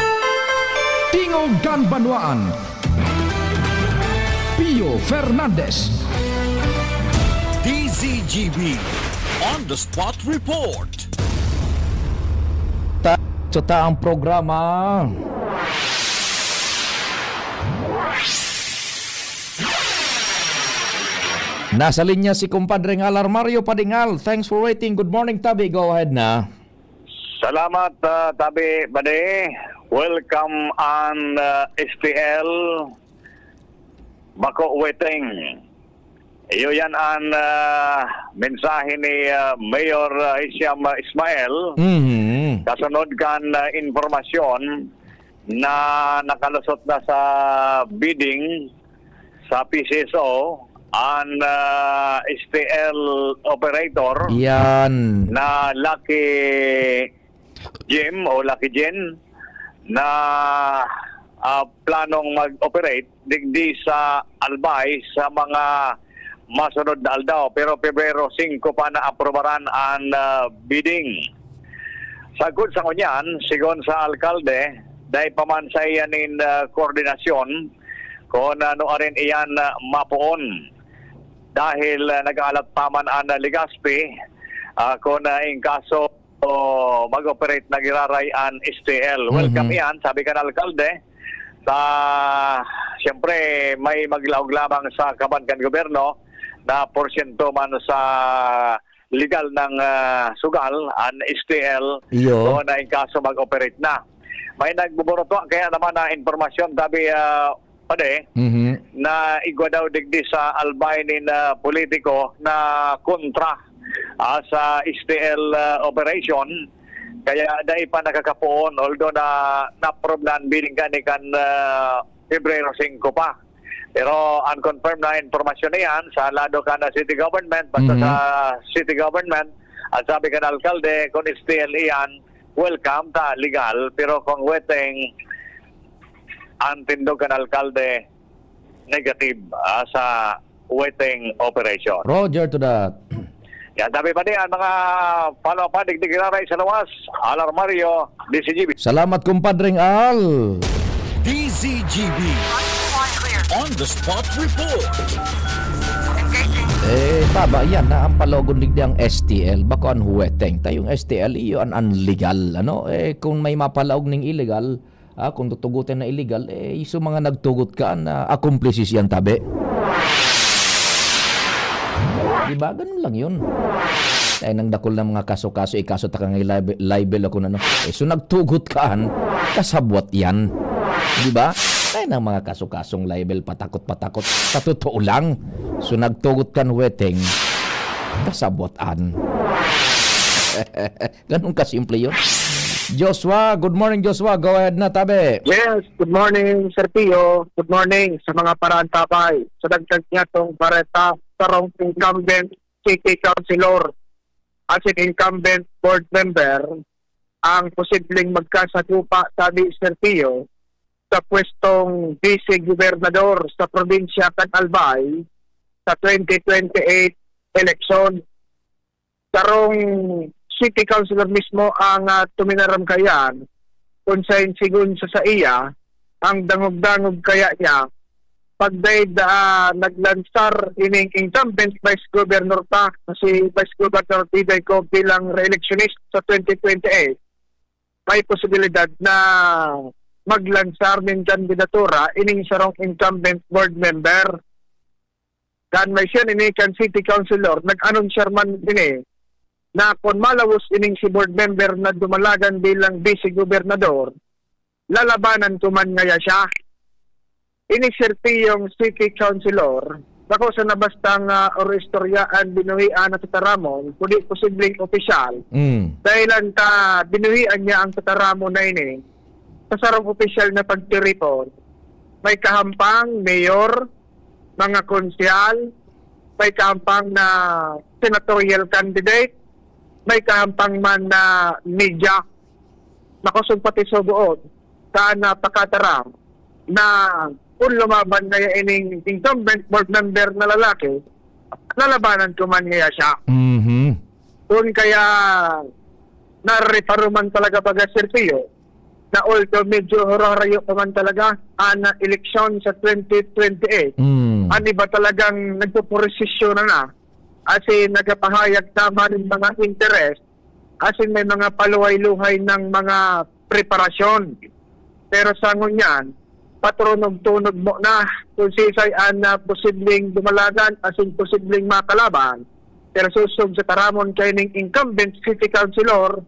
Tingog kan Banwaan, Pio Fernandez. D Z G B On the Spot Report. Ta-, sa taang programa. Nasa linya si Kumpadre Ngal Armario Padingal. Thanks for waiting. Good morning, Tabi. Go ahead na. Salamat, ah, Tabi Bade. Welcome an, ah, S T L Bako Weteng. Iyo yan an, ah, mensahe ni, ah, Mayor, ah, Hisham, ah, Ismael. Mhm. Kasunod kan, ah, impormasyon na nakalusot na sa bidding sa P C S O an, ah, S T L operator Yan. na Lucky Jim o Lucky Jen na, ah, planong mag-operate digdi sa Albay sa mga masunod na aldaw, pero Pebrero singko pa na aprobaran an, ah, bidding. Sagkod sa ngunyan, sigon sa alkalde, dai pa man sa iya nin, ah, koordinasyon kun ano arin iyan, ah, mapoon. Dahil, ah, nag-aalat pa man an, ah, Legazpi, ah, kun, ah, in kaso mag-operate na giraray an S T L. Welcome Mhm. iyan, sabi kan alkalde. Sa, siyempre, may maglaog lamang sa kaban kan gobyerno na porsyento man sa legal ng, ah, sugal, an S T L, Iyo. o na in kaso mag-operate na. May nagbuburuto kaya naman na impormasyon, sabi, ah, Pade, Mhm. na igwa daw digdi sa Albay nin, ah, politiko na kontra, ah, sa S T L, ah, operation. Kaya dai pa nakakapoon, although na na-approve na an bidding kani kan, ah, Pebrero singko pa. Pero unconfirmed na impormasyon na yan sa lado kan, ah, city government, basta Mhm. sa city government, ang sabi kan alkalde, kung S T L iyan, welcome ta, legal. Pero kung weteng, ang tindog kan alkalde, negative, ah, sa weteng operation. Roger to that. Yan, sabi pa niya, ang mga follow-up, digdi giraray sa luwas, Al Armario, D Z G B. Salamat, Kumpadreng Al. D Z G B On the Spot Report. Eh, taba yan na ang palogon digdi ang S T L, bako an huweteng. Tayong S T L, iyo an unlegal, ano? Eh, kung may mapalaog ning illegal, ah, kung tutugotan na illegal, eh, so mga nagtugot ka na accomplices yan, tabi. Di ba? Ganun lang yun. Ay, nang dakul na mga kaso-kaso, ikaso ta ka nga libel, libel ako na, no? Eh, so nagtugot ka, an, kasabwat yan. Di ba? Ay, nang mga kaso-kasong libel, patakot-patakot. Sa totoo lang, so nagtugot kan weteng, kasabwat an. Ganun kasimple yun. Joshua, good morning, Joshua. Go ahead na, tabi. Yes, good morning, Sir Pio. Good morning sa mga paraantabay. Sa dagdag niya tong bareta, sarong incumbent city councilor asin incumbent board member ang posibleng magkasagupa, sabi, Sir Pio, sa pwestong vice gobernador sa probinsya kan Albay sa twenty twenty-eight eleksyon. Sarong city councilor mismo ang, ah, tuminaram kaiyan, kun saen, sigon sa saiya, ang dangog-dangog kaya niya, pagdaid, ah, naglansar ining incumbent vice governor ta, si Vice Governor Diday Co bilang re-electionist sa twenty twenty-eight, may posibilidad na maglansar nin kandidatura ining sarong incumbent board member. Kan may siya nini kan city councilor, nag-anunsyar man ini na kun malawos ining si board member na dumalagan bilang vice gobernador, lalabanan ko man ngaya siya. Ini sertiyong city councilor, bako sana bastang, ah, or istorya an binuhian na tataramon, kundi posibleng opisyal. Mm. Dahilan ta binuhian niya ang tataramon na ini sa sarong opisyal na pagtiripon. May kahampang, mayor, mga konsehal, may kahampang na senatorial candidate, may kahampang man na media. Makosog pati sugoon sa napakataram na kung lumaban kaya ining incumbent board member na lalaki, lalabanan ko man kaya siya. Mhm. Kung kaya nariparuman talaga baga, Sir Pio, na although medyo harayo pa man talaga ang eleksyon sa twenty twenty-eight, Mm. ang iba talagang nagpoposisyon na, as in, nagpapahayag naman ng mga interes, as in, may mga paluhay-luhay ng mga preparasyon. Pero sa ngunyan, patronog-tonog mo na kung sisay ang, ah, posibleng dumalagan, as in, posibleng makalaban. Pero susog sa taramon kay ning incumbent city councilor,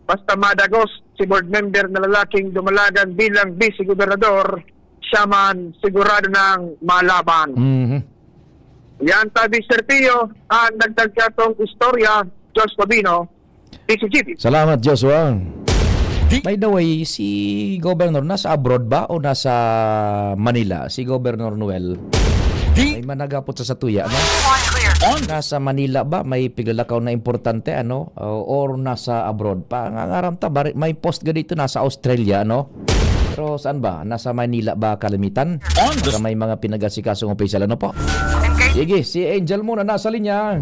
basta madagos si board member na lalaking dumalagan bilang vice gobernador, siya man sigurado nang malaban. Mhm. Yan, tabi, Sir Pio, ang nagdagkatong istorya, Joshua Bino, D C G B. Salamat, Joshua. Di- By the way, si Governor, nasa abroad ba o nasa Manila? Si Governor Noel? Di- May managapot sa satuya, ano? On. Nasa Manila ba? May piglalakaw na importante, ano? O, or nasa abroad? Pangangaram ta, bari-, may post ga dito, nasa Australia, ano? Pero saan ba? Nasa Manila ba kalimitan? On the Baka may mga pinag-asikasong opisyal, ano po? Sige, si Angel muna, nasa linya.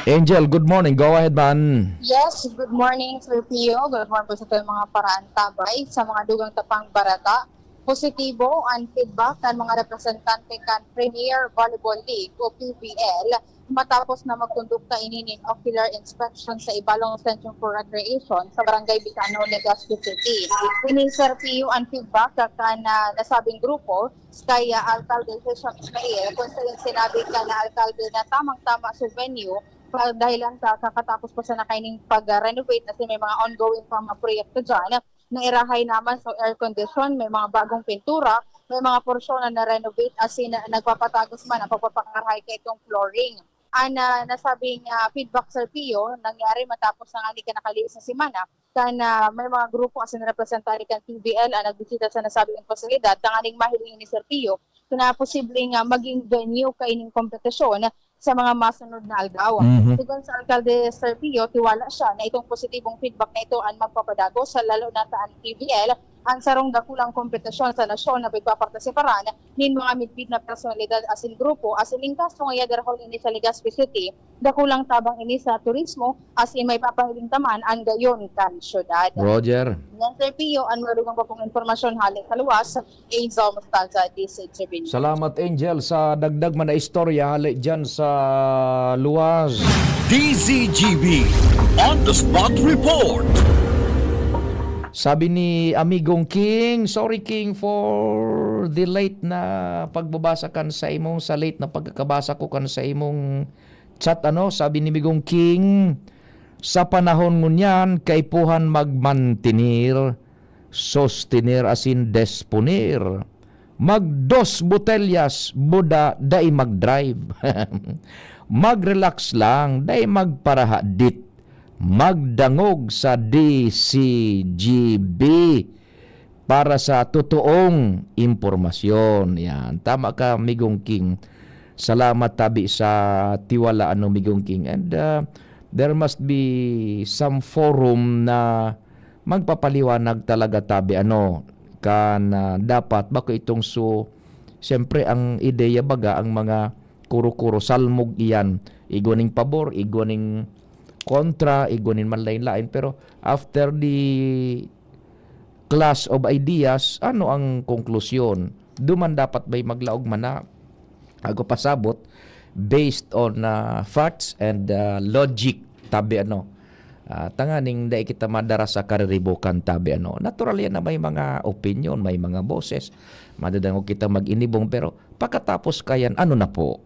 Angel, good morning. Go ahead, man. Yes, good morning, Sir Pio. Good morning po sa ating mga paraantabay sa mga dugang tapang barata. Positibo ang feedback kan mga representante kan Premier Volleyball League o P V L matapos na magkondukta ini nin ocular inspection sa Ibalong Center for Recreation sa Barangay Bicano, Legazpi City. Ini, Sir Pio, ang feedback kan, ah, nasabing grupo kay, ah, Alcalde Hisham Ismail, kung sa sinabi kan alkalde na tamang-tama sa venue, pa-, dahil lang sa kakatapos pa sana kaining pag-renovate, na si may mga ongoing pa mga proyekto dyan, nairahay naman sa air condition, may mga bagong pintura, may mga porsyon na na-renovate, as in, nagpapatagos man ang pagpapakarahay kaitong flooring. Ang, ah, nasabing, ah, feedback, Sir Pio, nangyari matapos na nga ni kinakalihis na semana, kan, ah, may mga grupo asin representante kan P V L ang nagbisita sa nasabing pasilidad tanganing mahiling ni Sir Pio na posibleng, ah, maging venue kaining kompetisyon sa mga masunod na aldaw. Mhm. Sigon sa alkalde, Sir Pio, tiwala siya na itong positibong feedback na ito ang magpapadagos sa lalo na ta an P V L, ang sarong dakulang kompetisyon sa nasyon na pagpapartisiparan nin mga midbid na personalidad asin grupo, asin ning kaso nga yadarahon ini sa Legazpi City, dakulang tabang ini sa turismo, asin may papahiling ta man an gayon kan syudad. Roger. Yan, Sir Pio, an madugang pa pong impormasyon hale sa luwas, Angel Mostaza, D C G B News. Salamat, Angel, sa dagdag man na istorya hale dyan sa luwas. D Z G B On the Spot Report. Sabi ni Amigong King, "Sorry, King, for the late na pagbabasa kan sa imong, sa late na pagkakabasa ko kan sa imong chat, ano?" Sabi ni Amigong King, "Sa panahon ngunyan, kaipuhan magmantener, sostener, asin desponer. Mag dos botelyas, buda, dai mag-drive. Mag-relax lang, dai magparahadit. Magdangog sa D C G B para sa totoong impormasyon." Yan. Tama ka, Migong King. Salamat tabi sa tiwala, ano, Migong King. And, ah, there must be some forum na magpapaliwanag talaga tabi, ano, kan, ah, dapat bako itong su-, siyempre, ang ideya baga, ang mga kuro-kuro, salmog iyan. Igwa ning pabor, igwa ning kontra, igwa nin manlain-lain. Pero after the clash of ideas, ano ang konklusyon? Duman dapat may maglaog man na, ako pasabot, based on, ah, facts and, ah, logic, tabi, ano. Ah, tanganing dai kita madara sa kariribukan, tabi, ano. Natural yan na may mga opinion, may mga boses. Madadangog kita mag-inibong, pero Pakatapos kayan, ano na po?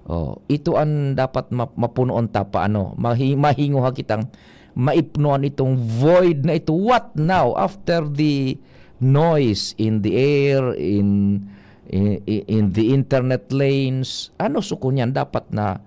Oh, ito an dapat ma-, mapunoon ta paano? Mahi-, mahinguha kitang maipnoan itong void na ito. What now? After the noise in the air, in, in, in the internet lanes, ano suko niyan dapat na,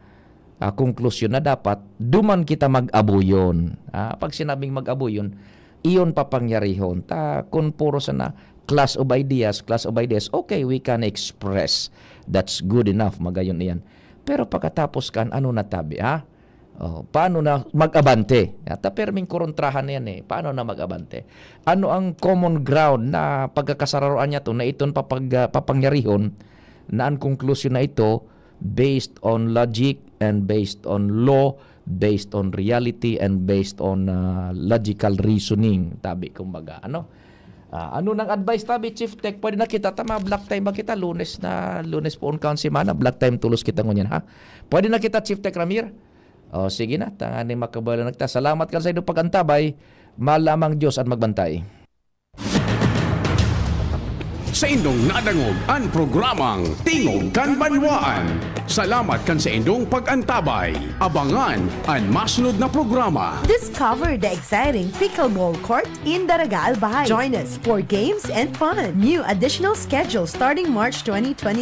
ah, konklusyon na dapat duman kita mag-abuyon? Ah, pag sinabing mag-abuyon, iyon papangyarihon. Ta, kun puro sana clash of ideas, clash of ideas, okay, we can express. That's good enough, magayon iyan. Pero pagkatapos kan, ano na tabi, ha? Oh, paano na mag-abante? At perming korontrahan na yan eh. Paano na mag-abante? Ano ang common ground na pagkakasararoan niya to na iton papag-, papangyarihon na ang konklusyon na ito based on logic and based on law, based on reality and based on, ah, logical reasoning, tabi kumbaga, ano? Ah, ano nang advice tabi, Chief Tech? Pwede na kita, tama, block time ba kita? Lunes na, Lunes po ang kaon semana, block time tulos kita ngunyan, ha? Pwede na kita, Chief Tech Ramir? O, sige na, tanganing makabalo na kita. Salamat kan sa inyong pag-antabay. Mahal lamang Diyos at magbantay. Sa indong nadangog an programang Tingog kan Banwaan. Salamat kan sa indong pag-antabay. Abangan an masunod na programa. Discover the exciting pickleball court in Daraga Albay. Join us for games and fun. New additional schedule starting March twenty twenty.